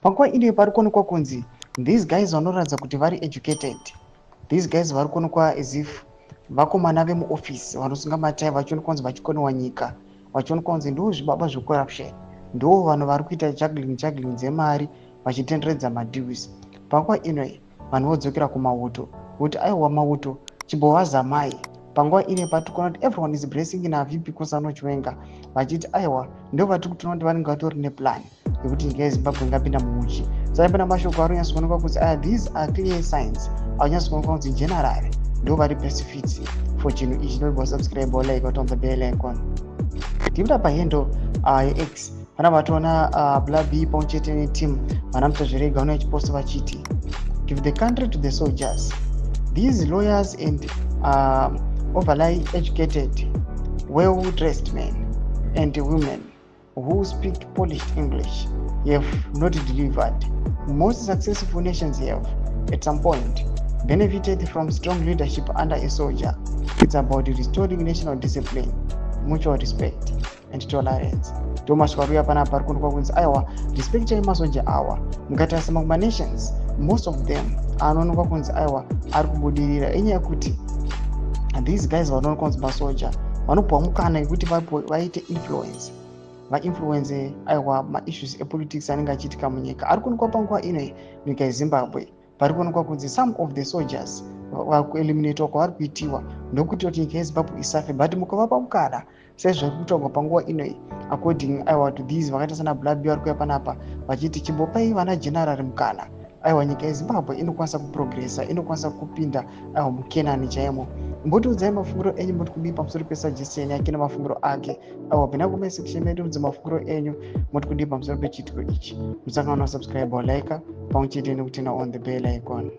Panguva ino pari kuonekwa kunzi these guys vanoratidza kuti vari educated. These guys vari kuonekwa as if vakomana vemuofisi vanosunga matai, vachionekwa kunzi vachikonewa nyika, vachionekwa kunzi ndo zvibaba zvecorruption, ndo vanhu vari kuita juggling juggling dzemari, vachitenderedza madeals. Panguva ino vanhu vodzokera kumauto kuti aiwa, mauto chimbovazamai. Panguva ino patiri kuona kuti everyone is bracing naVP Constantino Chiwenga, vachiti aiwa, ndo vatiri kutoona kuti vanenge vatori neplan yekuti nyika yeZimbabwe ingapinda muuchi. Saka pana mashoko ari kunyatsokuonekwa kunzi aya, these are clear signs anyatsokuonekwa kunzi general ndo vari best fit for chinhu ichi. Nobva subscribe, like, on the bell icon. Tibuda pahandle yeX, vana vatoona Bla B pamwe chete neteam vana Mutazvirega vano vachiposta vachiti, "Give the country to the soldiers. These lawyers and overly educated, well dressed men and women who speak polished English have not delivered. Most successful nations have at some point benefited from strong leadership under a soldier. It's about restoring national discipline, mutual respect and tolerance." Ndo masvika ruya panapa ari kuonekwa kunzi aiwa, respect masoja awa. Mukatarisa mamwe manations, most of them anoonekwa kunzi aiwa, ari kubudirira inyaya yekuti these guys vanoonekwa kunzi masoja vanopiwa mukana yekuti vaite influence, vainfluence aiwa maissues epolitics anenge achiitika munyika. Ari kuonekwa panguva ino nyika yeZimbabwe pari kuonekwa kunzi some of the soldiers vakueliminatwa kwavari kuitiwa ndokuti kuti nyika yeZimbabwe isafe. But mukavapa mukana sezvari kutaurwa panguva inoi, according aiwa to these vakaita sana Blabi vari kuuya panapa vachiti chimbopai vana general mukana, aiwa, nyika yeZimbabwe inokwanisa kuprogressa, inokwanisa kupinda aiwa muKenani chaimo. Mbotiudzai mafungiro enyu, moti kudii pamusoro pesuggestion yake nemafungiro ake? Aiwa, pinda comment section medu, mudze mafungiro enyu, moti kudii pamusoro pechiitiko ichi. Musangano, subscribe, like pamwe chete nekuturn on the bell icon.